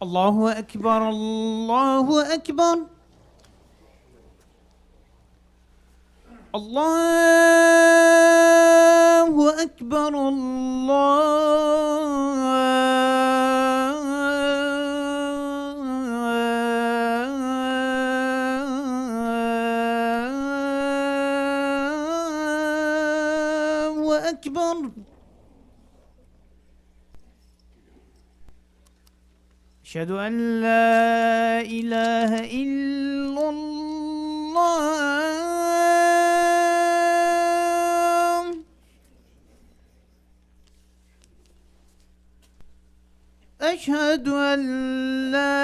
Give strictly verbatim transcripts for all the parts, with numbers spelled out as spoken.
الله أكبر، الله أكبر. الله أكبر، الله أكبر. أشهد أن لا إله إلا الله. أشهد أن لا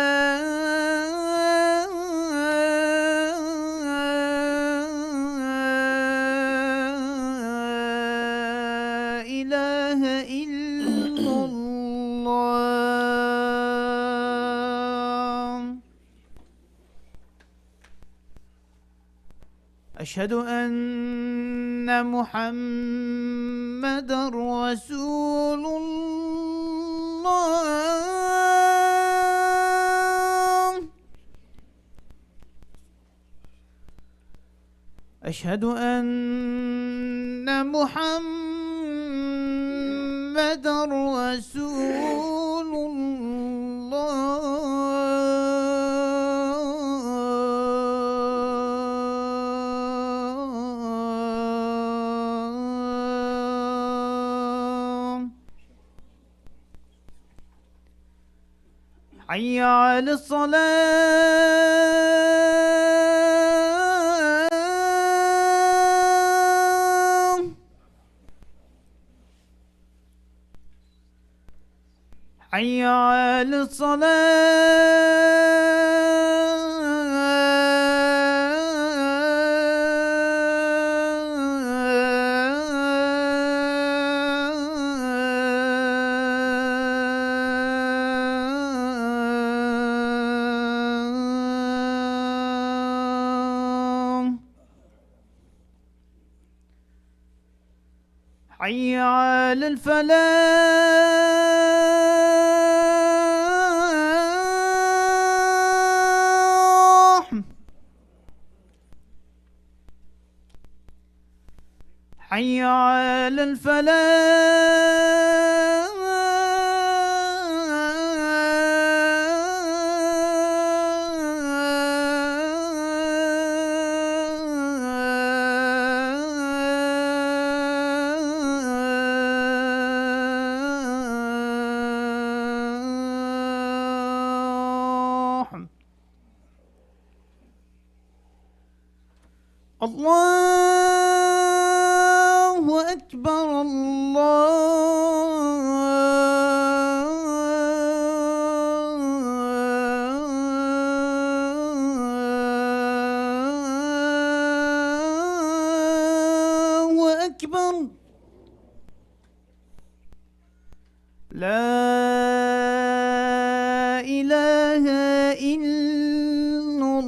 إله إلا الله. أشهد أن محمدا رسول الله. أشهد أن محمدا رسول الله. حي على الصلاة. حي على الصلاة. حي على الفلاح. حي على الفلاح. الله أكبر، الله أكبر. لا إله إلا الله.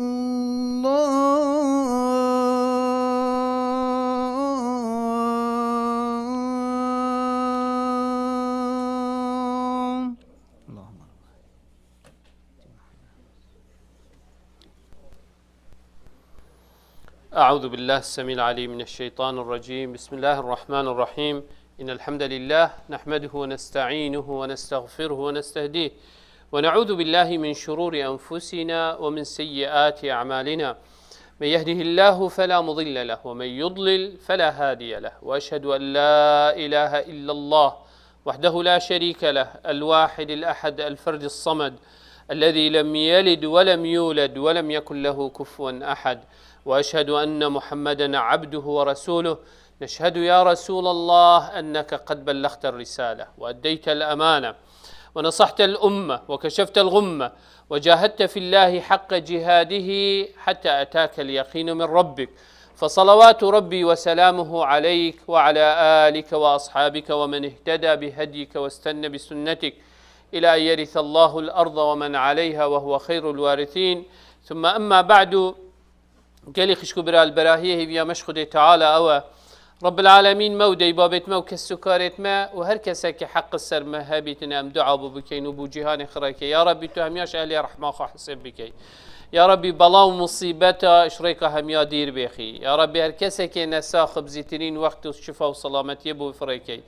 اللهم أعوذ بالله السميع العليم من الشيطان الرجيم. بسم الله الرحمن الرحيم. إن الحمد لله نحمده ونستعينه ونستغفره ونستهديه، ونعوذ بالله من شرور أنفسنا ومن سيئات أعمالنا. من يهده الله فلا مضل له، ومن يضلل فلا هادي له، وأشهد أن لا إله إلا الله وحده لا شريك له، الواحد الأحد، الفرد الصمد، الذي لم يلد ولم يولد ولم يكن له كفوا أحد. وأشهد أن محمدا عبده ورسوله. نشهد يا رسول الله أنك قد بلغت الرسالة وأديت الأمانة ونصحت الأمة وكشفت الغمة وجاهدت في الله حق جهاده حتى أتاك اليقين من ربك، فصلوات ربي وسلامه عليك وعلى آلك وأصحابك ومن اهتدى بهديك واستن بسنتك إلى أن يرث الله الأرض ومن عليها وهو خير الوارثين. ثم أما بعد، Gelî xişk û bira li berahiyê hêviya me ji Xwedê Teala ew e. Rabbil Alemîn me û deybabêt me û kes û karêt me û her kesek ki heq ser me hebîtin em dua bû bikeyn û bû cîhanê xireke. Ya Rabbî tu hemiyaş ehlê rehma xwe hisêb bikey. Ya Rabbî bela û musîbeta ji rêka hemiya dîr bêxî. Ya Rabbî her kesekê nesax bi zîtirîn wext û şifa û selametiyê bû firêkey.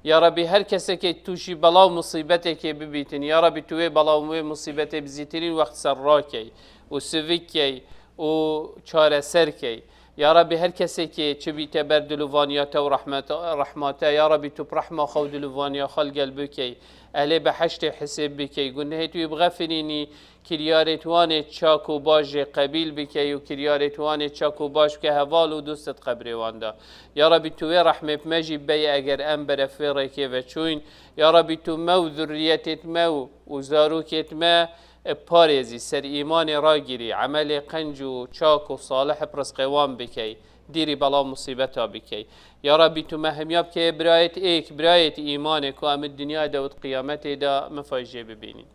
Ya Rabbî her kesekê tu jî bela û musîbetekê bibîtin. Ya Rabbî tu wê bela û wê musîbetê bi zîtirîn wext ser rakey û sivik key û çareser key. Ya Rabbî her kesekê çi bîte ber dil û vaniya te û rehmeta, rehma te. Ya Rabbî tu bi rehma xwe û dil û vaniya xwe li gel bikey. Ehlê behiştê hisêb bikey. Gunehê tu yê bixefirînî, kiryarê tu wanê çak û baş jê qebîl bikey û kiryarê tu wanê çak û baş bike heval û dost di qebrê wan de. Ya Rabbî tu wê rehmê bi me jî bibey eger em beref vê rêkê ve çûyn. Ya Rabbî tu me û zurriyetêt me û, û zarokêt me parêzî, ser îmanê ragirî, emelê qenc û çak û salih bi rizqê wan bikey, dîrî bela û musîbeta bikey. Ya Rabbî tu me hemiya bikeye birayêt êk, birayêt îmanê ku em di dinyayê de û di qiyametê de mifayî jê bibînîn.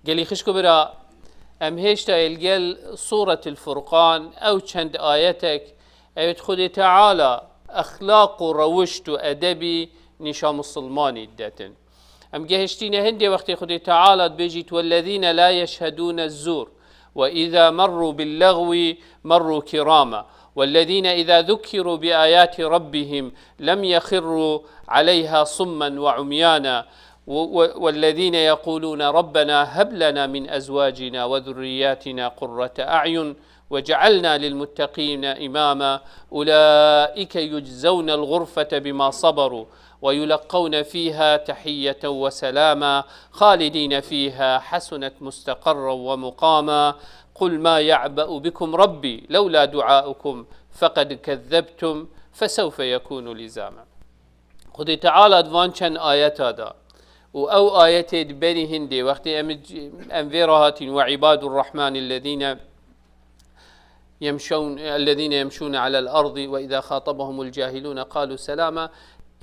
Gelî xişk û bira, em hêşta ê li gel Sûretil Furqan, ew çend ayetek, ew ê Xwedê Teala exlaq û rewişt û edebî nîşa misilmanî didetin. Em gehiştîne hindê wextê Xwedê Teala dibêjît: "والذين لا يشهدون الزور وإذا مروا باللغو مروا كراما والذين إذا ذكروا بآيات ربهم لم يخروا عليها صما وعميانا و-، و-، والذين يقولون ربنا هب لنا من أزواجنا وذرياتنا قرة أعين واجعلنا للمتقين إماما أولئك يجزون الغرفة بما صبروا ويلقون فيها تحية وسلاما خالدين فيها حسنت مستقرا ومقاما قل ما يعبأ بكم ربي لولا دعاؤكم فقد كذبتم فسوف يكون لزاما." Xwedê Teala di van çend ayeta de û ew ayetê di berî hindê wextê em, em vê re hatîn: "وعباد الرحمن الذين يمشون، الذين يمشون على الأرض وإذا خاطبهم الجاهلون قالوا سلاما."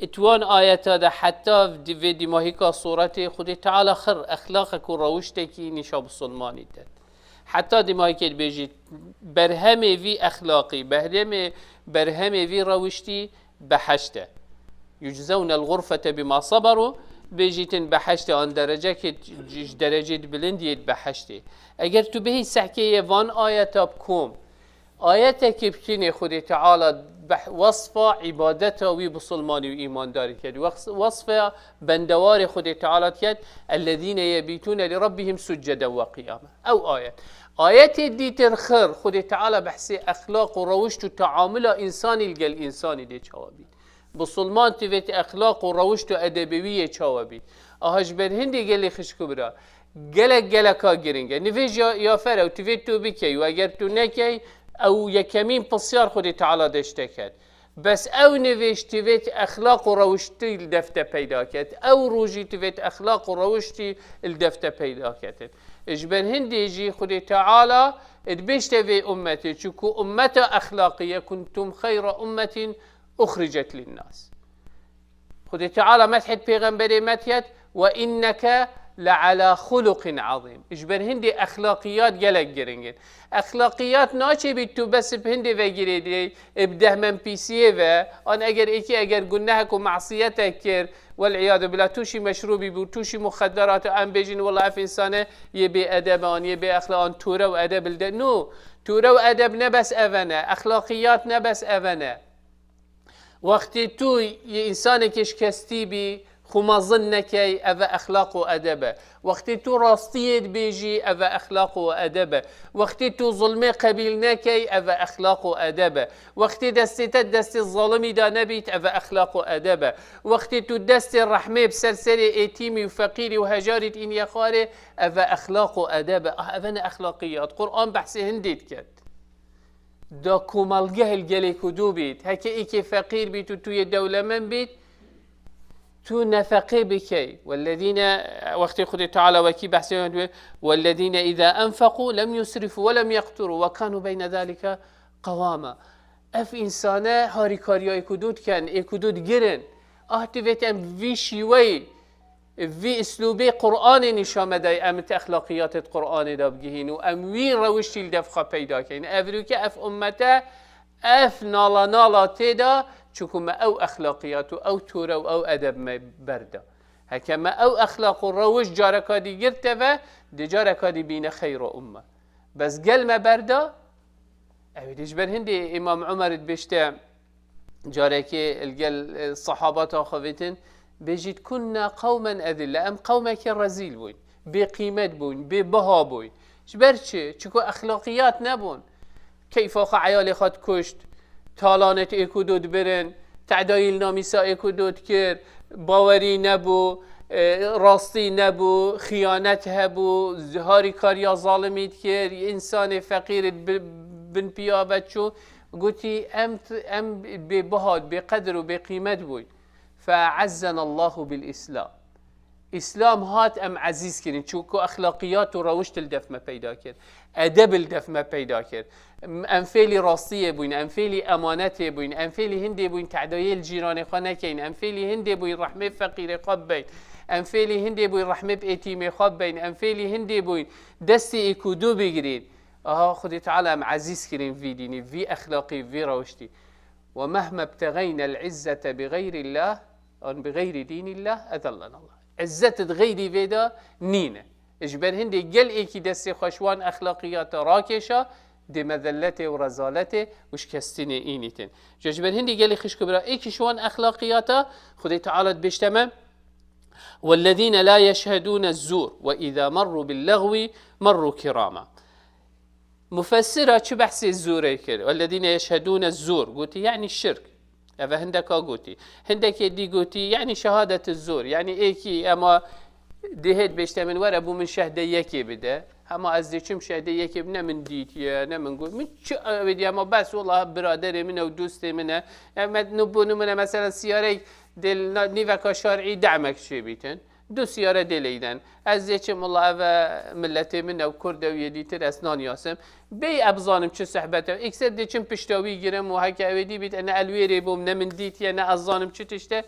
Di wan ayeta de heta di vê dîmahîka sûretê Xwedê Teala xir exlaqek û rewiştekî nîşa misilmanî de. Heta dîmahîkê dibêjî berhemê vî exlaqî, berhemê, berhemê vî rewiştî behişt e. "يجزون الغرفة بما صبروا", bêjîtin behiştê an derecekê ji derecê di bilindiyê di behiştê. Eger tu bihî sehkê yê van ayeta bi kom, ayetekê bikinê Xwedê Teala beh-, wasfa îbadeta wî bisilmanî û îmandarî kerdî. Wex-, wasfeya bendewarê Xwedê Teala diket: "الذين يبيتون لربهم سجدا وقياما." Ew ayet. Ayetê dîtir xir, Xwedê Teala behsê exlaq û rewişt û teamula însanî li gel însanî dê çawa bît. Bisilman tivêt exlaq û rewişt û edebê wî yê çawa bît. Aha ji ber hindê gelê xişk û bira, gelek geleka giring e. Nivêj ya, ya fer e û tivêt tu bikey û eger tu nekey, ew yekemîn pisyar Xwedê Teala deşteket. Bes ew nivêj tivêt exlaq û rewiştî li def te peyda ket. Ew rojî tivêt exlaq û rewiştî li def te peyda ketin. Ji ber hindê jî Xwedê Teala dibêjte vê ummetê, çunku ummeta exlaqî ye, "كنتم خير أمة أخرجت للناس." Xwedê Teala medhê pêxemberê me diket, "وإنك لعلى خلق عظيم." Ji ber hindê exlaqiyat gelek giring in. Exlaqiyat naçê bît tu bes bi hindê ve girêdî, bi dehmenpîsiyê ve, an eger êkî eger gunehek û masiyetek kir, wel'iyadu billah, tûşî meşrûbî bû, tûşî muxedderat û em bêjin, "Wela ev însane yê bê edeb e, an yê bê exlaq, an tûre û edeb li de." No, tûre û edeb ne bes eve ne, exlaqiyat ne bes eve ne. Wextê tu yê însanekê şikestî bî, xwe mezin nekey, eve exlaq û edeb e. Wextê tu rastiyê dibêjî, eve exlaq û edeb e. Wextê tu zulmê qebîl nekey, eve exlaq û edeb e. Wextê destê te destê zalimî de nebît, eve exlaq û edeb e. Wextê tu destê rehmê bi ser serê êtîmî û feqîrî û hejarî dîniye xwarê, eve exlaq û edeb e. Ah, eve ne exlaqiyat. Quran behsê hindê diket. Da komelgeh li gelê ku dû bît. Heke êkê feqîr bît û tu yê dewlemend bît, tu nefeqê bikey. Wellezîne, wextê Xwedê Teala wekî behsê wan dibê, "Wellezîne îzâ enfeqû lem yusrifû we lem yeqturû we kanû beyne zalike qewama." Ev însane harîkariyayê ku dû diken, ê ku dû digirin. Ah, divêt em vî şîweyî Vî îslûbê Qur'anê nîşa me dayê em di exlaqiyatê di Qur'anê de bigihîn û em wî rewiştî li def xwe peyda keyn. Evroke ev ummete Ev nala nala tê de, çunku me ew exlaqiyat û ew tore û ew edeb me berda. Heke me ew exlaq û rewiş careka dî girte ve, dê careka dî bîne xeyra umme. Bes gel me berda, ew ê dê ji ber hindê Îmam Umer dibêjte, carekê li gel, e, sehabata xwe vêtin, bêjît, "Kunna qewmen ezille." Em qewmekî rezîl bûyn, bêqîmet bûyn, bêbiha bûyn. Ji ber çi? Çunku exlaqiyat nebûn. Keyfa xwe, eyalê xwe dikuşt, talanêt êk û du dibirin, tedayî li namîsa êk û du dikir, bawerî nebû, e, rastî nebû, xiyanet hebû, harîkariya zalimî dikir, însanê feqîr di bi-, bin piya ve çû. Gotî, em, em bêbiha, bêqedir û bêqîmet bûyn. Fe'ezzena Allahu bil Islam. Îslam hat, em ezîz kirin, çunku exlaqiyat û rewiş li def me peyda kir. Edeb li def me peyda kir. Em fêlî rastiyê bûyn, em fêlî emanetê bûyn, em fêlî hindê bûyn tedayê li cîranê xwe nekeyn, em fêlî hindê bûyn rehmê feqîrê xwe bibeyn, em fêlî hindê bûyn rehmê bi êtîmê xwe bibeyn, em fêlî hindê bûyn destê êk û du bigirîn. Aha, Xwedê Teala em ezîz kirin vî dînî, vî exlaqî, vî rewiştî. "Ve mehme btexeyne l-izzete bi xeyrillah, an bi xeyri dînillah, ezellenallah." Îzzet di xeyrî vê de nîne. Ji ber hindê gel êkî destê xwe ji wan exlaqiyata rakêşa, dê mezelletê û rezaletê û şikestinê înîtin. Ji, ji ber hindê gelê xişk û bira êkî ji wan exlaqiyata, Xwedê Teala dibêjte me, "Wellezîne la yeşhedûne zûr ve îzâ merrû bil lexwî merrû kirâma." Mufessira çi behsê zûrê kir? "Wellezîne yeşhedûne zûr." Gotî, yanî şirk. Eve hindeka gotî. Hindekê dî gotî, yanî şehadet zûr. Yanî êkî ema dihêt bêjte min, "Were bû min şehde yekê bide." Hema ez diçim şehde yekê, ne min dîtiye, ne min got. Min çi ew ê dî, ema bes wela biraderê min e û dostê min e. Ya me, nu, bo nimune, mesela siyareyek dê li na-, nîveka şarî demek çêbîtin. Du siyare dê leyden. Ez dê çim, wela ev e milletê min e û Kurd e û yê dîtir ez naniyasim. Bêy ez bizanim çi sehbet e. Îkser dê çim pişta wî girim û heke ew ê dî bît, ne el wêrê bûm, ne min dîtiye, ne ez zanim çi tişt e.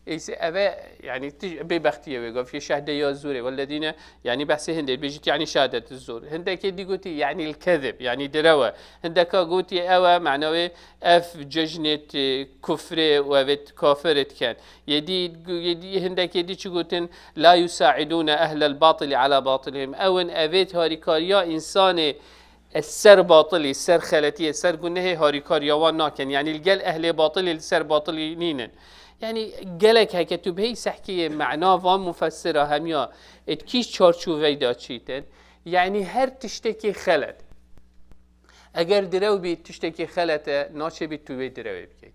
Îkser ev e, yanî tij-, bêbextiye wê gavşê şehde ya zûrê. Wellezîne, yanî behsê hindê bêjît, yanî şehadet zûr. Hindekê dî gotî, yanî el-kezib, yanî direw e. Hindeka gotî ew e, mena wê ev cejnêt, e, kufrê û evêt kafir diken. Yê dî, yê dî, hindek yê dî çi gotin? "La yusaidûne ehlel batili ala batilihim." Ew in evêt harîkariya însanê ser batilî, ser xeletiyê, ser gunehê harîkariya wan nakin. Yanî li gel ehlê batilî li ser batilî nînin. Yanî gelek heke tu bihêy sehkiyê mena van mufessira hemiya êt kîş çarçoveyda çîtin. Yanî her tiştekî xelet. Eger direw bît, tiştekî xelet e, naçe bît tu wê direwê bikey.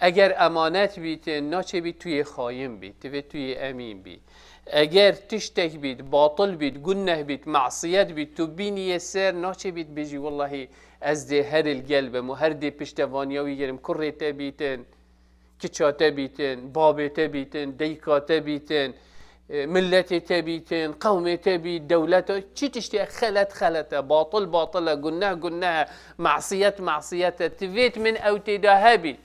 Eger emanet bît, naçe bît tu yê xayin bî, divê tu yê emîn bî. Eger tiştek bît, batil bît, guneh bît, masiyet bît, tu bînî yê ser, naçe bît bêjî, "Wellahî ez dê her il gel bim û her dê piştevaniya wî gerim, kurê te bîtin, kiça te bîtin, babê te bîtin, deyka te bîtin, e, milletê te bîtin, qewmê te bît, dewleta, çi tiştê xelet xelet e, batil batil e, guneh guneh e, masiyet masiyet e. Divêt min ew tê de hebît.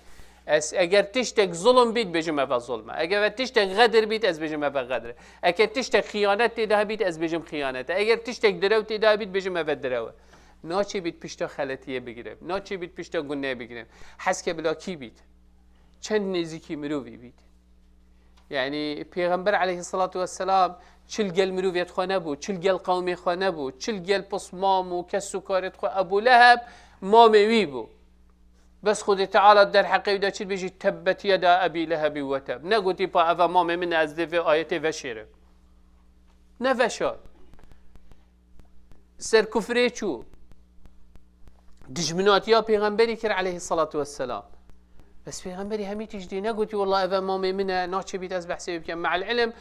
Ez, eger tiştek zulm bît, bêjim eve zulm e. Eger ve tiştek xedir bît, ez bêjim eve xedir e. Eger tiştek xiyanet tê de hebît, ez bêjim xiyanet e. Eger tiştek direw tê de hebît, bêjim eve direw e. Naçê bît pişta xeletiyê bigirim. Naçê bît pişta gunehê bigirim. Hezke bila kî bît? Çend nêzîkî mirovî bît? Yanî Pêxember aleyhisselatu vesselam çil gel mirovê xwe nebû, çil gel qewmê xwe nebû, çil gel pismam û kes û karê xwe. Ebû Leheb mamê wî bû. Bes Xwedê Teala derheqê wî de çi dibêjî? "Tebbet yeda Ebî Lehebî we teb." Negotî, "Pa eve mamê min e, ez dê vê ayetê veşêrim." Neveşar. Ser kufrê çû. Dijminatiya Pêxemberî kir aleyhisselatu vesselam. Bes Pêxemberî hemî tiştî negotî, "Wela eve mamê min e, naçe bît ez behsê wî bikim." Me'el ilim,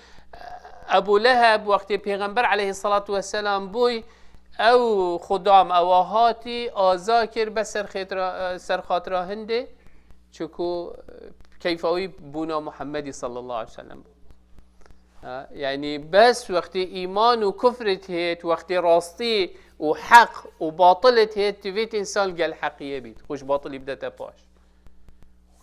Ebû Leheb wextê Pêxember aleyhisselatu vesselam bûy, ew xudam ewa hatî aza kir, be ser xêtira, ser xatira hindê, çiku keyfa wî bûna Muhammedî sallallahu aleyhi ve sellem bû. Ha, yanî bes wextê îman û kufrit hêt, wextê rastî û heq û batilit hêt, divêt însan gel heqiyê bît, xwe ji batilî bidete paş.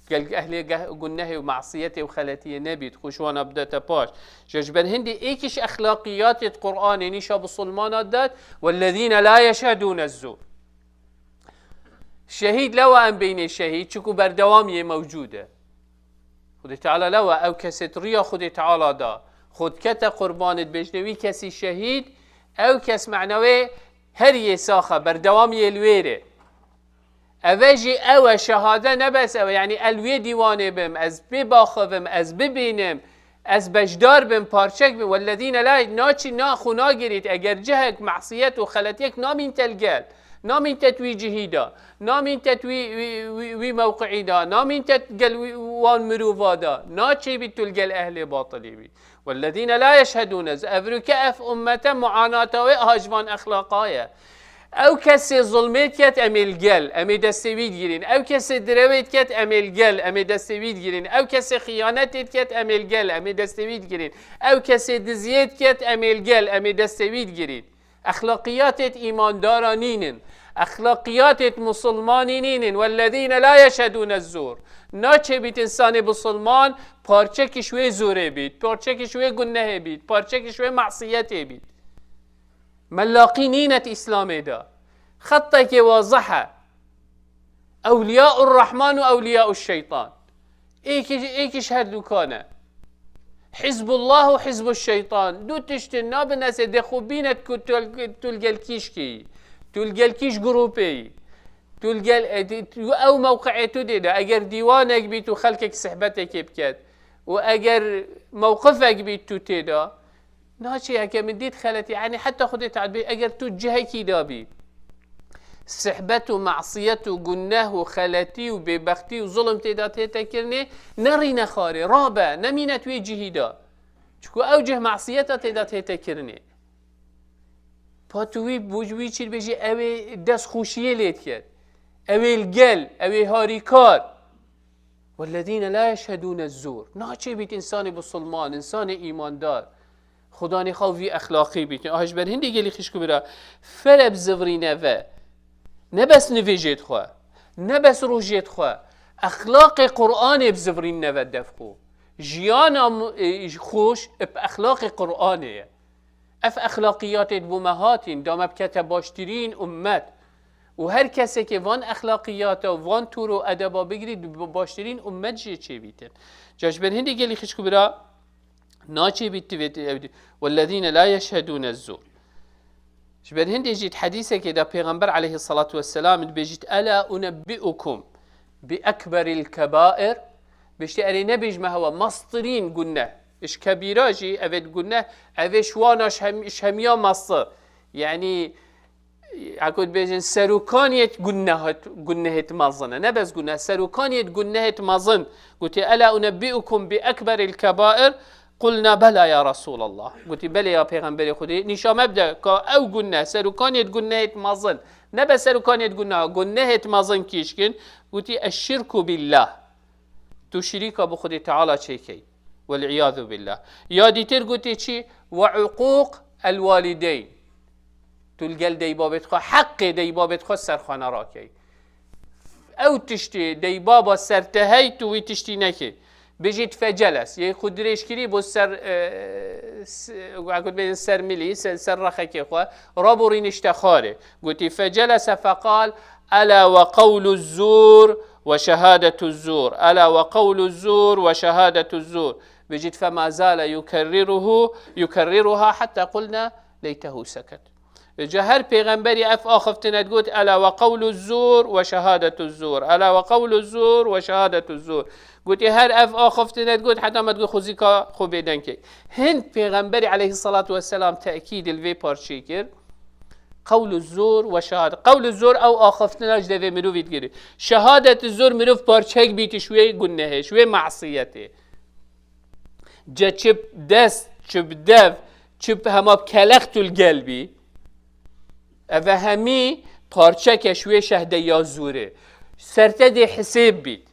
Gel ehlê geh-, gunehê û masiyetê û xeletiyê nebît, xwe ji wana bidete paş. Ji, ji ber hindî êkî ji exlaqiyatê di Qur'anê nîşa bisilmana dat, "Wellezîne la yeşhedûne zûr." Şehîd lewa em bênê şehîd, çiku berdewamiyê mewcûd e. Xwedê Teala lewa ew kesê di riya Xwedê Teala da xwe dikete qurban, dibêjne wî kesî şehîd, ew kes mena wê her yê sax e, berdewamiyê li wêr e. Eve jî ew e, şehade ne bes ew e, yanî el wê dîwanê bim, ez bibaxivim, ez bibînim, ez beşdar bim, parçek bim. Wellezîne la, naçî, na xwe nagirît, eger cihek, mesiyet û xeletiyek namîn te li gel, namîn te di wî cihî de, namîn te di wî, wî, wî, wî mewqiî de, namîn te gel wî, wan mirova de, naçêbî tu li gel ehlê batilî bî. Wellezîne la yeşhedûne, ev rûke ev ummete muanata wê a ji van exlaqa ye. Ew kesê zulmê diket, em ê li gel, em ê destê wî digirîn. Ew kesê direwê diket, em ê li gel, em ê destê wî digirîn. Ew kesê xiyanetê diket, em ê li gel, em ê destê wî digirîn. Ew kesê diziyê diket, em ê li gel, em ê destê wî digirîn. Exlaqiyatê îmandara nînin. Exlaqiyatê musulmanî nînin. Wellezîne la yeşhedûne zur. Naçêbît însanê musulman parçekî ji wê zûrê bît, parçekî ji wê gunehê bît, parçekî ji wê masiyetê bît. Mellaqî nîne di Îslamê de. Xettekê wazih e. Ewliya ur Rahman û ewliya ur Şeytan. Êkî, êkî ji her dûkan e. Hizbullah û Hizbu Şeytan. Du tiştin nabin esê dê xwe bîne ku tu, tu li gel kîşkî yî. Tu li gel kîş grûpê yî. Tu li gel, e, di, tu, ew mewqi'ê tu dê de. Eger dîwanek bî tu xelkek sihbetekê biket. Û eger mewqifek bî tu tê de. Naçê heke min dît xeletî, yanî heta Xwedê Teala bê, eger tu cihekî de bî, sihbet û masiyet û guneh û xeletî û bêbextî û zulm tê de tête kirinê, nerîne xwarê, rabe, nemîne tu wê cihî de. Çiku ew cih masiyeta tê de tête kirinê. Pa tu wî, wî çî dibêjî, ew ê dest xweşiyê lê diket. Ew ê li gel, ew ê harîkar. Wellezîne la yeşhedûne zur. Naçê bît însanê bisilman, însanê îmandar. Xudanê xwe vî exlaqî bît. Ah, ji ber hindê gelî xişk û bira, fere bizivirîne ve. Ne bes nivêjê xwe, ne bes rojê xwe. Exlaqê Qur'anê bizivirîne ve dev xwe. Jiyana mu-, e, xweş bi exlaqê Qur'anê ye. Ev exlaqiyatê di bo me hatîn, da me bikete baştirîn ummet. Û her kesekê van exlaqiyata, van tûr û edeba bigirî, di bo baştirîn ummet jê çêbîtin. Ca ji ber hindê gelî xişk û bira, naçêbît tivê ew di-, wellezîne la yeşhedûne zur. Ji ber hindê jî di hedîsekê de Pêxember aleyhissalatu vesselam dibêjît, "Ela unebbi'ukum bi ekberil kebair?" Bêjtê, "Erê, nebêjme hewa, mestirîn guneh." Ji kebîra jî, evê di guneh, evê ji wana ji hem-, ji hemiya mesti. Yanî, ya ku dibêjin, serûkaniyê di gunehê, gunehê di mezin e. Ne bes guneh, serûkaniyê di gunehê di mezin. Gotê, "Ela unebbi'ukum bi ekberil kebair?" Qulna bela ya Resulallah. Gotî, belê ya Pêxemberê Xwedê, nîşa me bide ka ew guneh, serûkanê di gunehê di mezin, ne be serûkanê di guneh, gunehê di mezin kîşkin, gotî, eşşirku billah. Tu şirîka bi Xwedê Teala çêkey. Wel'iyadu billah. Ya dîtir gotî çi? Ve uquq el walideyn. Tu li gel deybabê xwe, heqê deybabê xwe ser xwe nerakey. Ew tiştê deybaba ser te hey, tu wî tiştî nekê. Bijît feceles, yê xwe dirêjkirî bo ser, e, s-, wekut bêjin ser milî, ser, ser rexekê xwe, rabû rînişte xwarê. Gotî, "Fecelese feqal, ela ve qewlu zur ve şehadetu zur. Ela ve qewlu zur ve şehadetu zur." Bijît, "Fema zale yukerriruhu, yukerriruha hatta qulna leytehu seket." Ca her pêxemberî ev axiftin et got, "Ela ve qewlu zur ve şehadetu zur. Ela ve qewlu zur ve şehadetu zur." Gotî, her ev axiftin et got, heta me digot, "Xwezîka xwe bêdeng key." Hind pêxemberî aleyhissalatu vesselam tekîd li vê parçê kir. Qewlu zur ve şehadet. Qewlu zur ew axiftina ji devê mirovî digirî. Şehadet zur mirov parçek bî tu ji wê gunehê, ji wê masiyetê. Ce çi bi dest, çi bi dev, çi bi hema bi kelex tu li gel bî. Eve hemî parçeke ji wê şehde ya zûrê. Ser te dê hisêb bît.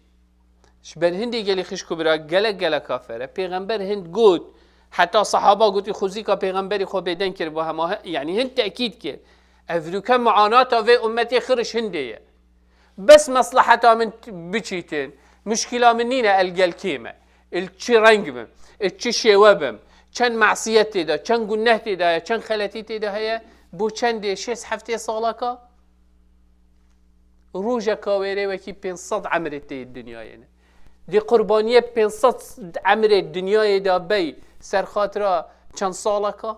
Ji ber hindê gelî xişk û bira gelek gelek kafir e. Pêxember hind got, heta sahaba gotî, "Xwezîka pêxemberî xwe bêdeng kir bo hema he-," yanî hind tekîd kir. Ev rûke muanata vê ummetê xiriş hindê ye. Bes mesleheta min t-, biçîtin. Muşkila min nîne el gel kêm e. El çi reng bim. El çi şêwe bim. Çend masiyet tê de, çend guneh tê de ye, çend xeletî tê de heye. Bo çendê şêst heftê salaka? Rojeka wêrê wekî pênc sed emrê tê dinyayê ne. Di qurbaniyê pênc sed emrê dinyayê de bey ser xatira çend saleka?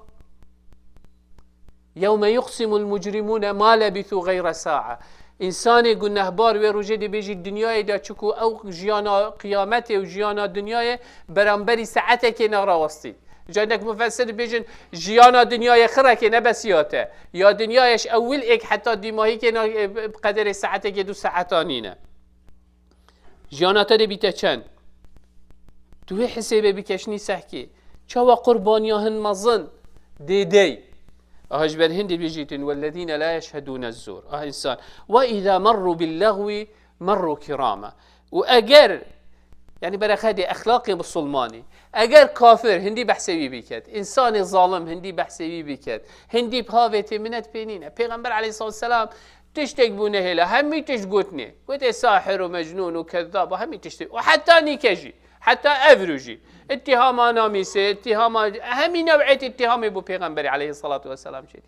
Yewme yuqsimul mucrimûne ma lebîthû geyre sa'a. Însanê gunehbar wê rojê dibêjî dinyayê de çiku ew jiyana qiyametê û jiyana dinyayê beramberî saetekê nerawestî. Candek mufessir dibêjin, jiyana dinyayê xirekê ne bes ya te. Ya dinyayê ji ewil êk heta dîmahîkê na, e, bi qederê saetekê du saeta nîne. Jiyana te dê bîte çend? Tu wê hisêbê bike ji nî sehkê. Çawa qurbaniya hin mezin dê dey? Aha ji ber hindê bêjîtin, "Wellezîne la yeşhedûne zûr." Ah însan. "Ve îzâ merrû billehwî merrû kirâme." Û eger, yani berexedê exlaqê musulmanî, eger kafir hindî behsê wî biket, însanê zalim hindî behsê wî biket, hindî bi havê tê minet pê nîne. Pêxember aleyhissalatu vesselam tiştek bû nehêla, hemî tişt gotinê. Gotinê sahir û mecnûn û kezzab û hemî tiştê. Û heta nîke jî, heta evro jî. Îttihama namîsê, îttihama, hemî new'êt îttihamê bû Pêxemberê aleyhissalatu vesselam çêdî.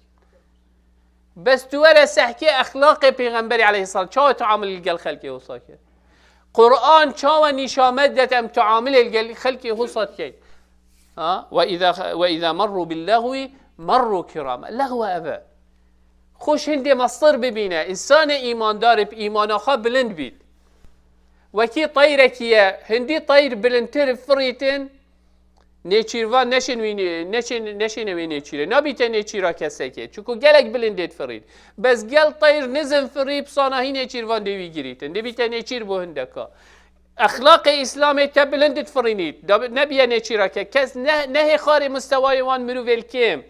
Bes tu were sehkê exlaqê Pêxemberê aleyhisselam. Çawa teamul li gel xelkê wisa kir? Quran çawa nîşan me dide em teamulê li gel xelkê wisa dikeyn? Ha? Ve îza, ve îza merrû billehwî merrû kirame. Lehwe ev e. Xweş hindê mestir bibîne. Însanê îmandar bi îmana xwe bilind bît. Wekî teyrekî ye. Hindî teyr bilindtir firîtin. Nêçîrvan neşên wî nê-, neşên, neşêne wê nêçîrê. Nabîte nêçîra kesekê. Çiku gelek bilind dê difirîn. Bes gel teyr nizm firî, pisana hî nêçîrvan dê wî girîtin. Dê bîte nêçîr bo hindeka. Exlaqê Îslamê te bilind difirînît. Da bi-, nebiye nêçîra ke-, kes ne, nehê xarê mistewayê wan mirovê li kêm.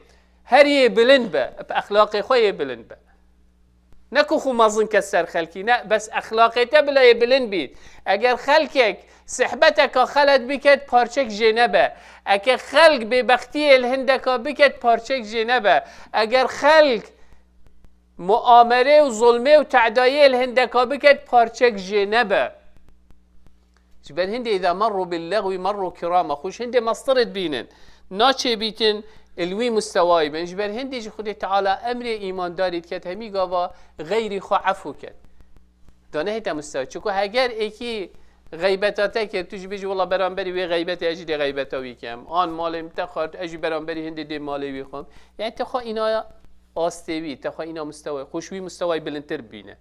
Her yê bilind be. Bi exlaqê xwe yê bilind be. Ne ku xwe mezin ke ser xelkî, ne, bes exlaqê te bila yê bilind bît. Eger xelkek sihbeteka xelet biket, parçek jê nebe. Eke xelk bêbextiyê li hindeka biket, parçek jê nebe. Eger xelk muamerê û zulmê û tedayê li hindeka biket, parçek jê nebe. Ji ber hindê îza merrû bil lexwî merrû kirama. Xweş hindê mestirê dibînin. Naçê bîtin li wî mistewayî bin. Ji ber hindê jî Xwedê Teala emrê îmandarî diket hemî gava xeyrî xwe efû ket. Da nehête mistewa. Çiku heger êkî xeybeta te kir, tu jî bêjî, "Wela beramberî wê xeybetê ez jî dê xeybeta wî kem. An malê min te xwart, ez jî beramberî hindê dê malê wî xwim." Yani te xwe îna astê wî, te xwe îna mistewayê. Xweş wî mistewayî bilindtir bibîne.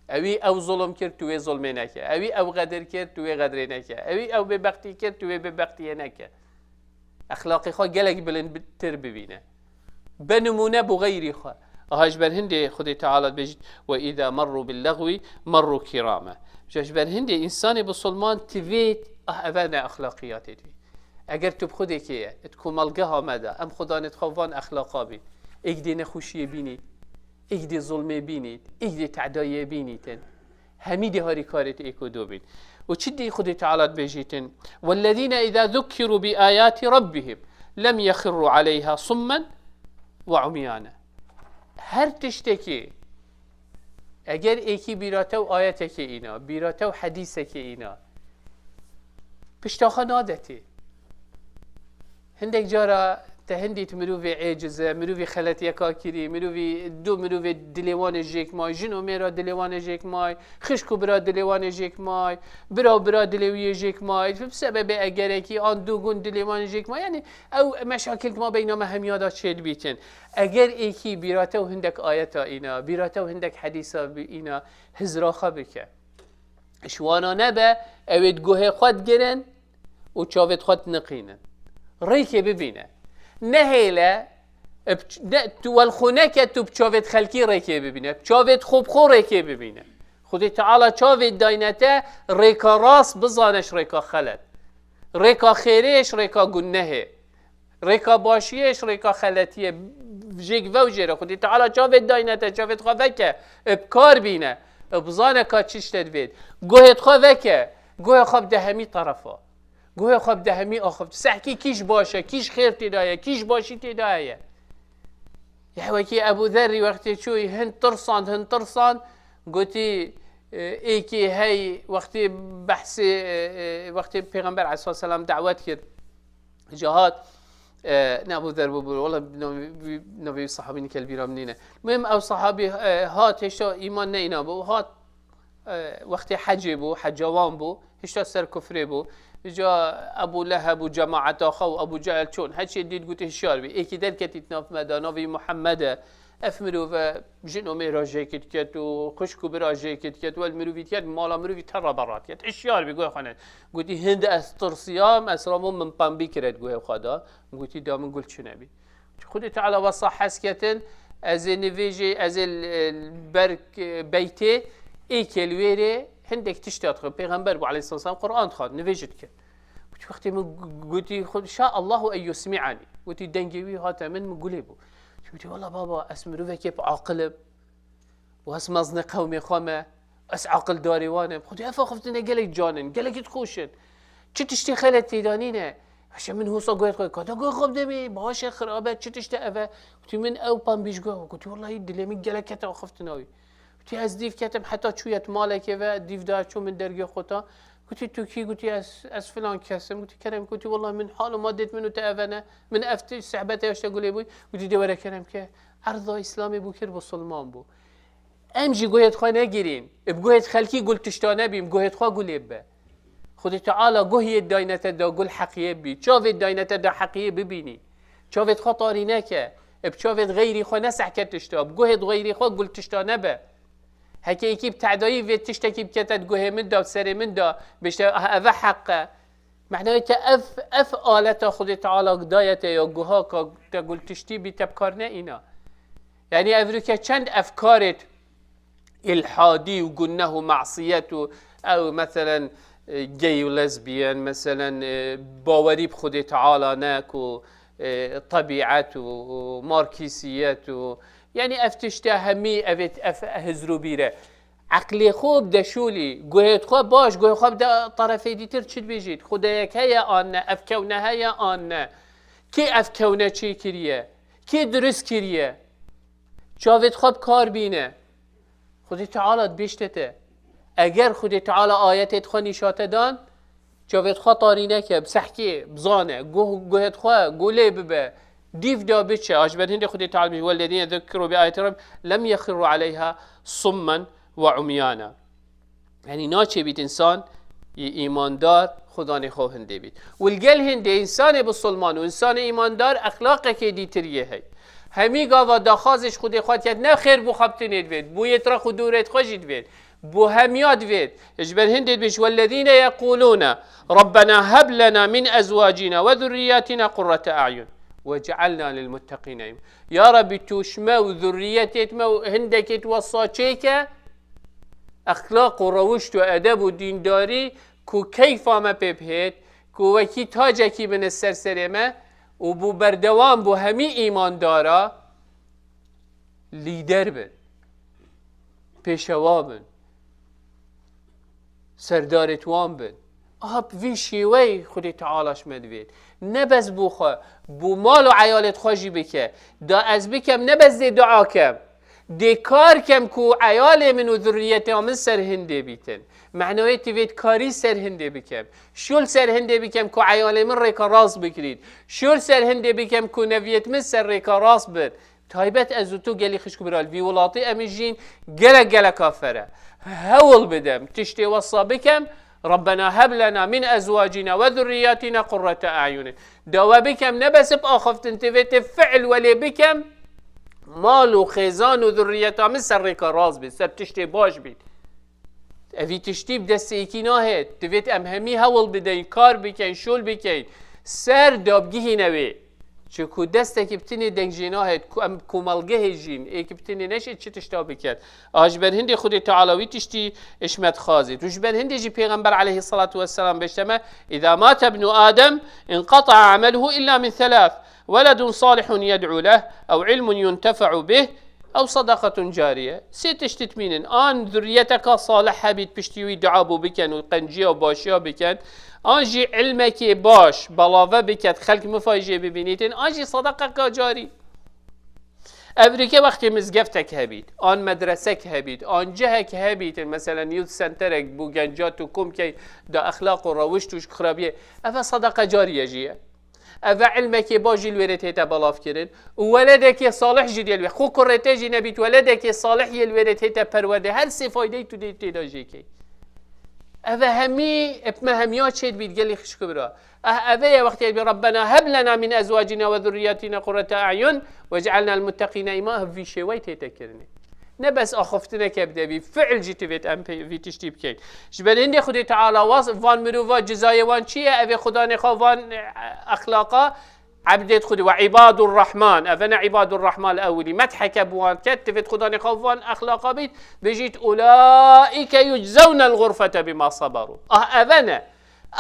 Ewî ew zulm kir, tu wê zulmê neke. Ewî ew xedir kir, tu wê xedrê neke. Ewî ew bêbextî kir, tu wê bêbextiyê neke. Exlaqê xwe gelek bilindtir bibîne. Be nimûne bo xeyrî xwe. Aha ji ber hindê Xwedê Teala dibêjit, "Ve îza merrû bil lexwî merrû kirame." Ji, ji ber hindê însanê bisilman tivêt, ah, eve ne exlaqiyatê dibî. Eger tu bi Xwedê kê ye, di komelgeha me de, em xudanê dixwe van exlaqa bî. Êk dê nexweşiyê bînî. Êk dê zulmê bînît, êk dê tedayiyê bînîtin. Hemî dê harîkarê te êk û do bîn. Û çi dî Xwedê Teala dibêjîtin? "Wellezîne îzâ zukkirû bi âyâtî rabbihim lem yexirrû aleyha summen ve umyâne." Her tiştekî, eger êkî bîra te û ayetekê îna, bîra te û hedîsekê îna, pişta xwe nadetê. Hindek cara te hindît mirovê êciz e, mirovî xeletiyeka kirî, mirovî du mirovê dilê wan ê jêk may, jin û mêra dilê wan ê jêk may, xişk û bira dilê wan ê jêk may, bira û bira dilê wî yê jêk may. Bi sebebê egerekî an du gun dilê wan ê jêk may. Yani ew meşakil di mabeyna me hemiya de çêdibîtin. Eger êkî bîra te û hindek ayeta îna, bîra te û hindek hedîsa bî îna, hizra xwe bike. Ji wana nebe, ew ê di guhê xwe digirin û çavêt xwe diniqînin. Rêkê bibîne. Nehêle, e, bi ç-, ne, tu welxwe neke, tu bi çavêt xelkî rêkê bibîne. Bi çavêt xwe bi xwe rêkê bibîne. Xwedê Teala çavê dayne te, rêka rast bizane ji rêka xelet. Rêka xêrê ji rêka gunehê. Rêka başiyê ji rêka xeletiyê jêk vew jê re. Xwedê Teala çavê dayne te, çavêt xwe veke, e, bi kar bîne. E, bizane ka çi ji te divêt. Guhêt xwe veke, guhê xwe bide hemî terefa. Guhê xwe bide hemî axif. Sehkî kîj baş e, kîj xêr tê de ye, kîj başî tê de heye. Ya wekî Ebû Zerrî wextê çûyî hin tirsand, hin tirsand, gotî, e, êkê hey wextê behsê, e, e, wextê Pêxember aleyhisselam dawet kir. Ji hat, e, ne Ebû Zer bû, bû, wela navê, navê wî sahabî nike li bîra min nîne. Muhim ew sahabî, e, hat hêşta îman neyna bû, hat e, wextê hecê bû, heca wan bû, hişta ser kufrê bû. Îca Ebû Leheb û cemaeta xwe û Ebû Cehil çûn. Heçê dît gotî hişyar bî. Êkî derketî di nav me de, navê Muhammed e. Ev mirove jin û mêra jêkî diket û xwişk û bira jêkî diket. Wel mirovî diket, mala mirovî terra berra diket. Hişyar bî, guhê xwe ne. Gotî, hind ez tirsiyam, ez rabûm min pembî kire di guhê xwe de. Gotî, da min gul çi nebî. Xwedê Teala wesa hez ketin, ez ê nivêjê, ez ê l-, ber, e, beytê, ê ke li wê rê hindek tişta dixwin. Pêxember bû aleyhisselam, Quran dixwin, nivêj dikin. Gotî, wextê min gu-, gotî, "Xwe şa Allahu en yusmi'ani." Gotî, dengê wî hate min, min gulê bû. Gotî, "Wela baba, ez mirovekê bi aqil im." Û ez mezne qewmê xwe me, ez aqildarê wan im. Xwedê ev axiftina gelek can in, gelekî dixweş in. Çi tiştê xelet têda nîne. Heşe min hosa guhê xwe, ka da guhê xwe bidemê, baş e, xirab e, çi tişt e ev e? Gotî min ew pembî ji guhê xwe. Gotî, "Wellahî dilê min gelek kete axiftina wî." Gotî, "Ez dîv ketim heta çûye di malekê ve, dîv da çû min dergê xwe ta." Gotî, "Tu kî?" Gotî, "Ez, ez filan kes im." Gotî, "Kerem." Gotî, "Wellahî min hal û madêt min û te ev e ne. Min ev ti-, sehbetê eşte gulê bûy." Gotî, "De were kerem ke." Erza Îslamê bû kir, bisilman bû. Em jî guhêt xwe negirîn. Bi guhêt xelkî gul tişta nebîn, bi guhêt xwe gulê bibe. Xwedê Teala guhiyê dayne te da gul heqiyê bî. Çavê dayne te da heqiyê bibînî. Çavêt xwe tarî neke. Bi çavêt xeyrî xwe nesehke tişta. Bi guhêt xeyrî xwe gul tişta nebe. Heke yekî bi tedayî vê tiştekî bikete di guhê min da, serê min da, bişte, "Ah, eve heq e." Mehnayê te ev, ev aleta Xwedê Teala daye te ya guha ka te gul tiştî bî te bi kar neîna. Yanî evroke çend efkarêt îlhadî û guneh û masiyet û ew meselen, e, gay û lesbian, meselen, e, bawerî bi Xwedê Teala ne ku, e, tebîet û, û markîsiyet û, yanî ev tişte hemî evêt ev hizr û bîr e. Eqlê xwe bide şûlî, guhêt xwe baş, guhê xwe bide terefê dîtir çi dibêjît? Xwedayek heye an ne, ev kewne heye an ne? Kê ev kewne çêkiriye? Kê dirust kiriye? Çavêt xwe bi kar bîne. Xwedê Teala dibêjte te. Eger Xwedê Teala ayetêt xwe nîşate dan, çavêt xwe tarî neke, bi sehkê, bizane, guh-, guhêt xwe, gulê bibe, dîv da biçe. A ji ber hindê Xwedê Teala dibêje, "Wellezîne zekkerû bi ayetî Rabbî lem yexirrû aleyha summen ve umyana." Yanî naçê bît însan, î-, îmandar, xudanê xwe hindê bît. Û li gel hindê însanê bisilman û însanê îmandar exlaqekê dîtiriyê hey. Hemî gava daxwazê ji Xwedê xwe diket, ne xêr bû xwe bi tinê divêt, bû yê tra xwe dûrêt xwe jî divêt. Bo hemiya divêt. Ji ber hindê dibêj, "Wellezîne yeqûlûne Rabbena heb lena min ezwacîna ve zurriyatîna qurrete a'yun ve ce'elna lil muttaqîne im." Ya Rabbî, tu ji me û zurriyetêt me û hindekêt wesa çêke, exlaq û rewişt û edeb û dîndarî ku keyfa me pê bihêt, ku wekî tacekî bine ser serê me û bû berdewam bo hemî îmandara, lîder bin, pêşewa bin, serdarêt wan bin. Aha bi vî şêweyî Xwedê Teala ji me divêt. Ne bes bo xwe, bo mal û eyalêt xwe jî bike. Da ez bikem, ne bes dê dua kem. Dê kar kem ku eyalê min û zurriyeta min ser hindê bîtin. Mehnayê divêt karî ser hindê bikem. Şol ser hindê bikem ku eyalê min rêka rast bigirît. Şol ser hindê bikem ku neviyêt min ser rêka rast bin. Taybet ez û tu gelî xişk û bira li vî welatî em ê jîn gelek geleka fere. Hewl bidem, tiştê wesa bikem, "Rabbena heb lena min ezwacîna ve zurriyatîna qurrete a'yunin." Dawa bikem, ne bes bi axiftin tivê tê fi'l welê bikem, mal û xêzan û zurriyeta min ser rêka rast bît, ser tiştê baş bît. Evî tiştî bi destê yekî nahêt. Divêt em hemî hewl bideyin, kar bikeyin, şol bikeyin. Ser da bigihîne wê. Çiku destekî bi tinê deng jê nahêt, ku em komelgehê jîn, êkî bi tinê neşê çi tişta biket. A ji ber hindê Xwedê Teala wî tiştî ji me dixwazêt. Û ji ber hindê jî Pêxember aleyhisselatu vesselam bêjte me, "Îza mate ibnu Adem inqata'a ameluhu illa min thelath, weledun salihun yed'u leh, ew ilmun yuntefe'u bih, ew sadaqetun cariye." Sê tişt ditmînin, an zurriyeteka salih hebît, piştî wî dua bû biken û qenciya û başiya biken, an jî ilmekê baş, belave biket, xelk mifayê jê bibînîtin, an jî sadaqeka carî. Evrîke wextê mizgeftek hebît, an medresek hebît, an cihek hebîtin, meselen youth centerek bû genca tu kom key da exlaq û rewişt û ji xirabiyê, eve sadaqa cariye jî ye. Eve ilmekê baş jî li wêrê tête belav kirin. Û weledekê salih jî dê li wê. Xwe kurê te jî nebît, weledekê salih yê li wêrê tête perwerde. Her sê faydeyê tu dê tê de jê key. Eve hemî, ep me hemiya çê dibît, gelî xişk bira. Eh, eve ye wextê dibî, "Rabbena heb lena min ezwacina ve zurriyatina qurrete a'yun ve ce'alna lil muttaqina ima." Ev vî şêwey tête kirinê. Ne bes axiftineke bi devî, fiil jî divêt em pê vî tiştî bikeyn. Ji ber hindê Xwedê Teala was, van mirova cizayê wan çi ye? Evê xudanê xwe van, e, exlaqa, ebdêt Xwedê we îbadur Rahman. Eve ne îbadur Rahman ewilî. Metheke bi wan ket, divêt xudanê xwe van exlaqa bît, bêjît, "Ulaîke yuczewne l-gurfete bima saberu." Ah, eve ne.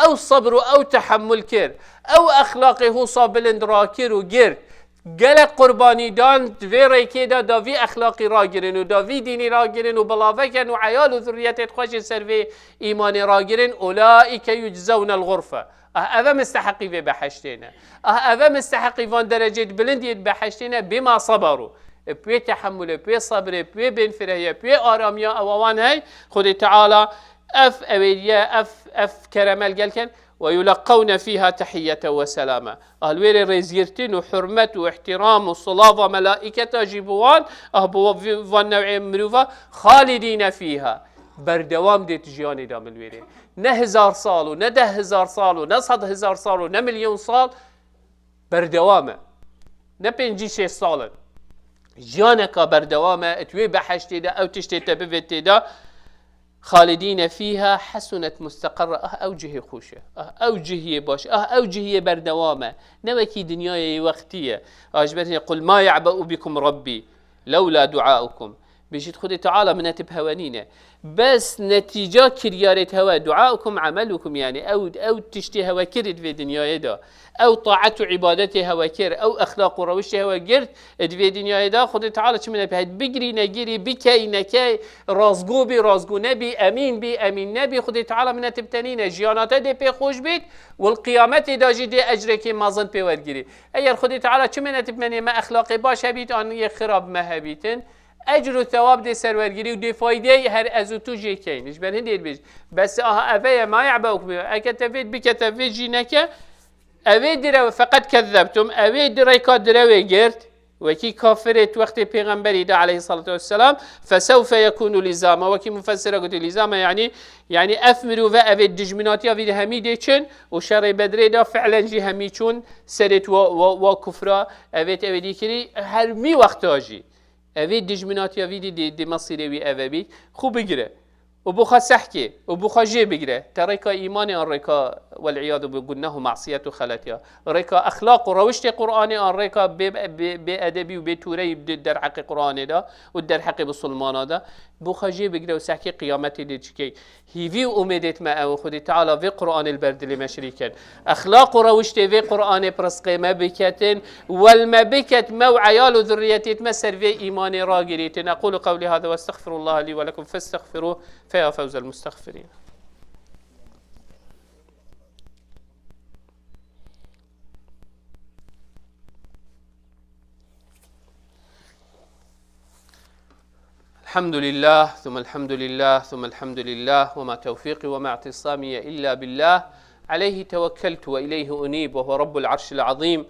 Ew sebr û ew tehemmul kir. Ew exlaqê husa bilind rakir û girt. Gelek qurbanî dan di vê rêkê de, da vî exlaqî ragirin û da vî dînî ragirin û bilaveken û eyal û zurriyetê xwe jî ser vê îmanê ragirin, ulaîke yuczewne l-gurfe. Ah, eve misteheqî vê behiştê ne. Ah, eve misteheqî van derecêt bilind yê behiştê ne, bima saberu. Bi wê tehemulê, bi wê sebrê, bi wê bênfirehiyê, bi wê aramiya ewa wan hey, Xwedê Teala ev ewêdiye, ev, ev keremel gelken, "Ve yuleqqewne fîha tehiyyete ve selame." Ah, li wêrê rêzgirtin û hurmet û ihtiram û silava melaîketa jî bi wan, ah, bi wa-, vi-, van newê mirova, "Xalidîne fîha." Berdewam dêt jiyanê de min wêrê. Ne hezar sal û ne deh hezar sal û ne sed hezar sal û ne milyon sal berdewam e. Ne pêncî şêst sal in. Jiyaneka berdewam e, et wê behiştê de, ew tiştê te bivê tê de. "Xalidîne fîha hesunet musteqerra." Ah, ew cihê xweş e. Ah, ew cihiyê baş. Ah, ew cihiyê berdewam e. Ne wekî dinyayê wextî ye. Ah, ji ber hê, "Qul ma ye'be'u bikum Rabbi lewla duaukum." Bêjît, "Xwedê Teala min netib hewe nîne." Bes netîca kiryarêt hewe, "Duaukum emelukum", yani ew, ew tiştê hewe kir di vê dinyayê de. Ew taet û îbadetê hewe kir, ew exlaq û rewiştê hewe girt, e, di vê dinyayê de Xwedê Teala çi min pê bigirî, negirî, bikey, nekey, razgo bî, razgo nebî, emîn bî, emîn nebî, Xwedê Teala min te bi te nîne. Jiyana te dê pê xweş bît, û li qiyametê de jî dê ecrekê mezin pê wergirî. Eger Xwedê Teala çi min te bi me nê, me exlaqê baş hebît, an yê xirab me hebîtin, ecr û thewab dê serwergirî û dê faydeyê her ez û tu jê keyn. Ji ber hindê dibêj, bes aha eve ye, ma ye'be'ukum, eke te vê bike, te vê jî neke, Evê direw, feqet kezzebtum, evê di rêka direwê girt, wekî kafirê di wextê pêxemberî de aleyhissalatu vesselam, fesewfe yekunu lizama, wekî mufessira gotî lizama, yani, yani ev mirove evê dijminatiya vî de hemî dê çin û şerê Bedrê de fi'len jî hemî çûn serê wa, wa, wa kufra, evê evê dî kirî, her mî wexta jî. Evê dijminatiya vî dî, dê, dê mesîrê wî eve bî. Xwe bigire. Û bi xwe sehkê. Û bi xwe jê bigire. Te rêka îmanê an rêka, wel'iyadu bi guneh û masiyet û xelet ya. Rêka exlaq û rewiştê Qur'anê an rêka bê, bê, bê edebî û bê tûreyî di derheqê Qur'anê de û derheqê bisilmana de. Bi xwe jê bigire û sehkê qiyametê dê çikey. Hîvî û umêdêt me ew, Xwedê Teala vê Qur'anê li ber dilê me şirî ket. Exlaq û rewiştê vê Qur'anê bi rizqê me biketin, wel me biket, me û eyal û zurriyetêt me ser vê îmanê ragirîtin. Equlu qewlî hada ve estexfirullaha lî ve lekum festexfiruh fe ya fewzel mustexfirîn. الحمد لله، ثم الحمد لله، ثم الحمد لله، وما توفيقي وما اعتصامي إلا بالله، عليه توكلت وإليه أنيب، وهو رب العرش العظيم.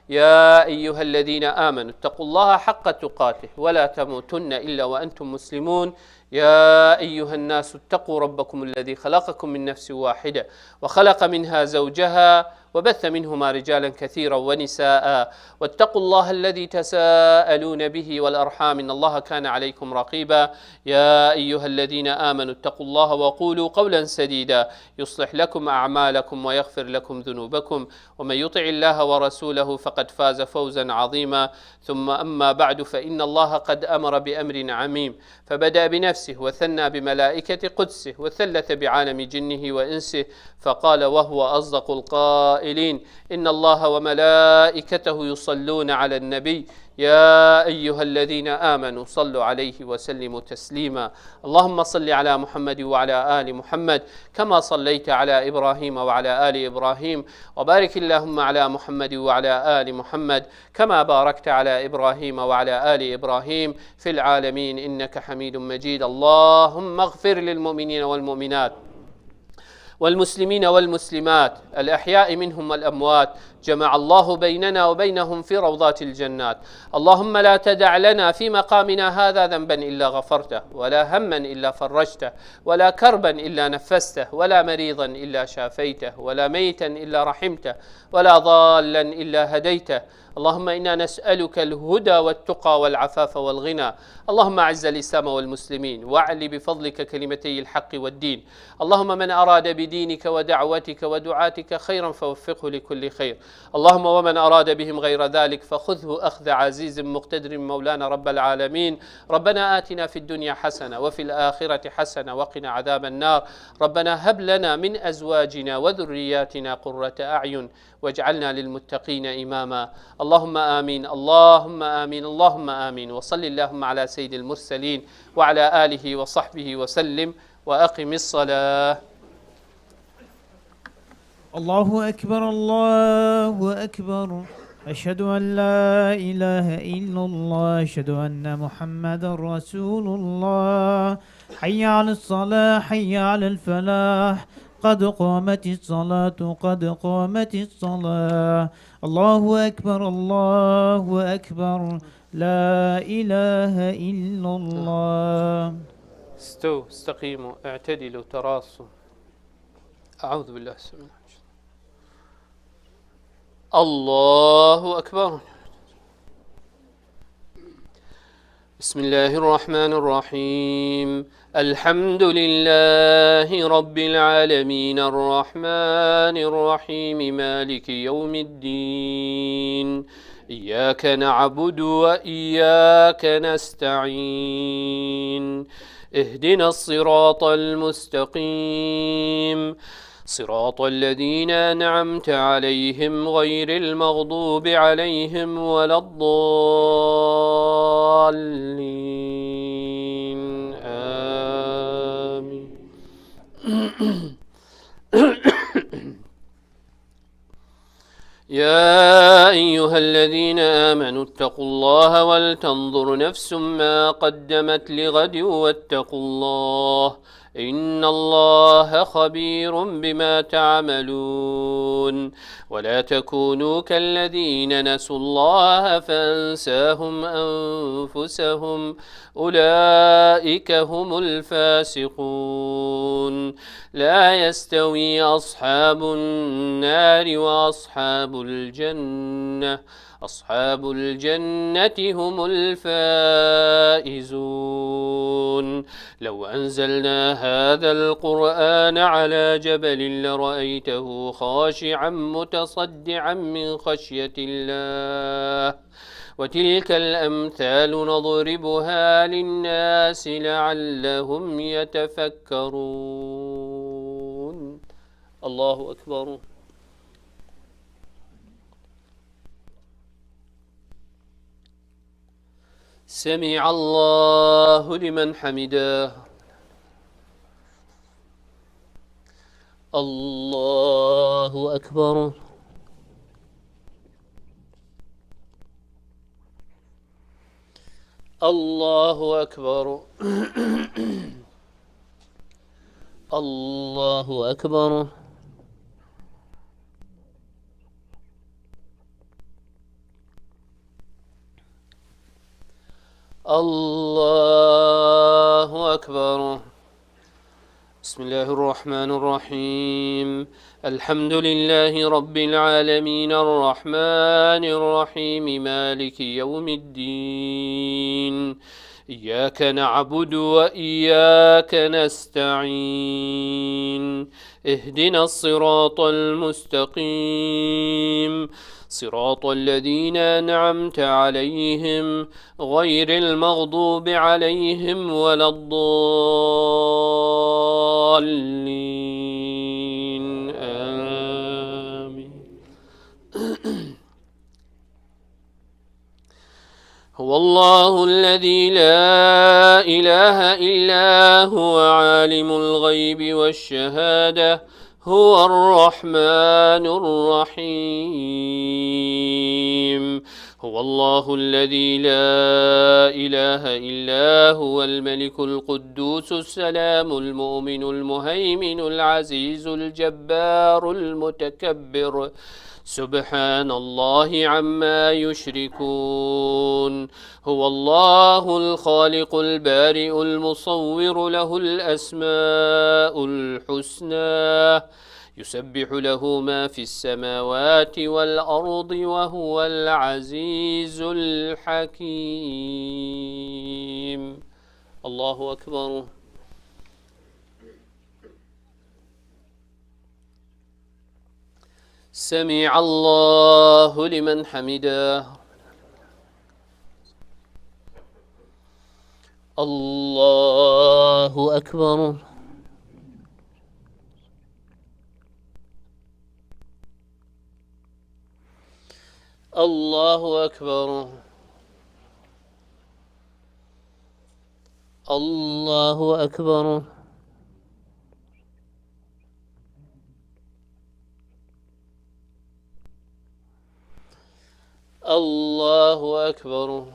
يا أيها الذين آمنوا اتقوا الله حق تقاته ولا تموتن إلا وأنتم مسلمون. يا أيها الناس اتقوا ربكم الذي خلقكم من نفس واحدة وخلق منها زوجها وبث منهما رجالا كثيرا ونساء واتقوا الله الذي تساءلون به والأرحام إن الله كان عليكم رقيبا. يا أيها الذين آمنوا اتقوا الله وقولوا قولا سديدا يصلح لكم أعمالكم ويغفر لكم ذنوبكم ومن يطع الله ورسوله فقد فاز فوزا عظيما. ثم أما بعد فإن الله قد أمر بأمر عميم فبدأ بنفسه وثنى بملائكة قدسه وثلث بعالم جنه وإنسه فقال وهو أصدق القائلين إن الله وملائكته يصلون على النبي يا أيها الذين آمنوا صلوا عليه وسلموا تسليما. اللهم صل على محمد وعلى آل محمد كما صليت على إبراهيم وعلى آل إبراهيم وبارك اللهم على محمد وعلى آل محمد كما باركت على إبراهيم وعلى آل إبراهيم في العالمين إنك حميد مجيد. اللهم اغفر للمؤمنين والمؤمنات والمسلمين والمسلمات الأحياء منهم والأموات، جمع الله بيننا وبينهم في روضات الجنات. اللهم لا تدع لنا في مقامنا هذا ذنبا إلا غفرته، ولا هما إلا فرجته، ولا كربا إلا نفسته، ولا مريضا إلا شافيته، ولا ميتا إلا رحمته، ولا ضالا إلا هديته. اللهم إنا نسألك الهدى والتقى والعفاف والغنى. اللهم أعز الإسلام والمسلمين، وأعل بفضلك كلمتي الحق والدين. اللهم من أراد بدينك ودعوتك ودعاتك خيرا فوفقه لكل خير. اللهم ومن أراد بهم غير ذلك فخذه أخذ عزيز مقتدر مولانا رب العالمين. ربنا آتنا في الدنيا حسنة وفي الآخرة حسنة وقنا عذاب النار. ربنا هب لنا من أزواجنا وذرياتنا قرة أعين واجعلنا للمتقين إماما. اللهم آمين، اللهم آمين، اللهم آمين. وصل اللهم على سيد المرسلين وعلى آله وصحبه وسلم. وأقم الصلاة. الله أكبر، الله أكبر. أشهد أن لا إله إلا الله، أشهد أن محمدا رسول الله. حي على الصلاة، حي على الفلاح. قد قامت الصلاة، قد قامت الصلاة. الله أكبر، الله أكبر. لا إله إلا الله. استووا، استقيموا، اعتدلوا، تراصوا. أعوذ بالله السميع العليم. الله أكبر. بسم الله الرحمن الرحيم. الحمد لله رب العالمين، الرحمن الرحيم، مالك يوم الدين. إياك نعبد وإياك نستعين. اهدنا الصراط المستقيم. صراط الذين أنعمت عليهم غير المغضوب عليهم ولا الضالين. آمين. يا أيها الذين آمنوا اتقوا الله ولتنظر نفس ما قدمت لغد واتقوا الله، إن الله خبير بما تعملون. ولا تكونوا كالذين نسوا الله فأنساهم أنفسهم، أولئك هم الفاسقون. لا يستوي أصحاب النار وأصحاب الجنة، أصحاب الجنة هم الفائزون. لو أنزلنا هذا القرآن على جبل لرأيته خاشعا متصدعا من خشية الله. وتلك الأمثال نضربها للناس لعلهم يتفكرون. الله أكبر. سمع الله لمن حمده. الله أكبر. الله أكبر. الله أكبر. الله أكبر. بسم الله الرحمن الرحيم. الحمد لله رب العالمين، الرحمن الرحيم، مالك يوم الدين. إياك نعبد وإياك نستعين. اهدنا الصراط المستقيم. صراط الذين أنعمت عليهم غير المغضوب عليهم ولا الضالين. آمين. هو الله الذي لا إله إلا هو عالم الغيب والشهادة هو الرحمن الرحيم. هو الله الذي لا إله إلا هو الملك القدوس السلام المؤمن المهيمن العزيز الجبار المتكبر. سبحان الله عما يشركون. هو الله الخالق البارئ المصور له الأسماء الحسنى. يسبح له ما في السماوات والأرض وهو العزيز الحكيم. الله أكبر. سمع الله لمن حمده. الله أكبر. الله أكبر. الله أكبر. الله أكبر.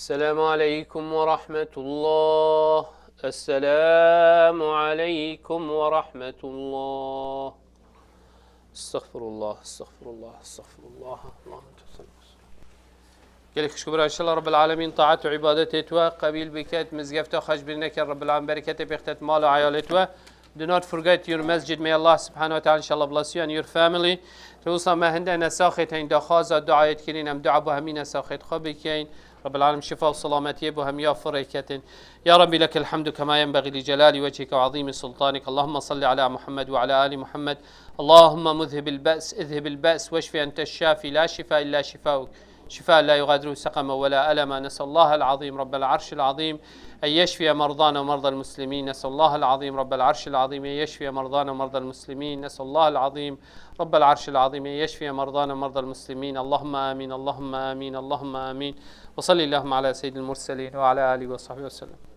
السلام عليكم ورحمة الله. السلام عليكم ورحمة الله. استغفر الله، استغفر الله، استغفر الله. اللهم أنت السلام. Gelek xişk bira, inşallah Rabbil Alemin taat û ibadetê tu qebîl biket, mizgefta xwe ji bîr neket, Rabbil Alemin bereketê pêxtet mal û eyalê tu. Do not forget your masjid. May Allah subhanahu wa ta'ala, inshallah, bless you and your family. Tu wisa me hinde nesaxê teyn daxwaza duayê dikirîn, em dua bo hemî nesaxê xwe bikeyn. Rabbil Alemin şifa û selametiyê bo hemiya firê ketin. يا رب لك الحمد كما ينبغي لجلال وجهك وعظيم سلطانك. اللهم صل على محمد وعلى آل محمد. اللهم مذهب البأس، اذهب البأس، واشف أنت الشافي، لا شفاء إلا شفاؤك، شفاء لا يغادر سقما ولا ألما. نسأل الله العظيم رب العرش العظيم أن يشفي مرضانا ومرضى المسلمين. نسأل الله العظيم رب العرش العظيم أن يشفي مرضانا ومرضى المسلمين. نسأل الله العظيم رب العرش العظيم أن يشفي مرضانا ومرضى المسلمين. اللهم آمين، اللهم آمين، اللهم آمين. وصل اللهم على سيد المرسلين وعلى آله وصحبه وسلم.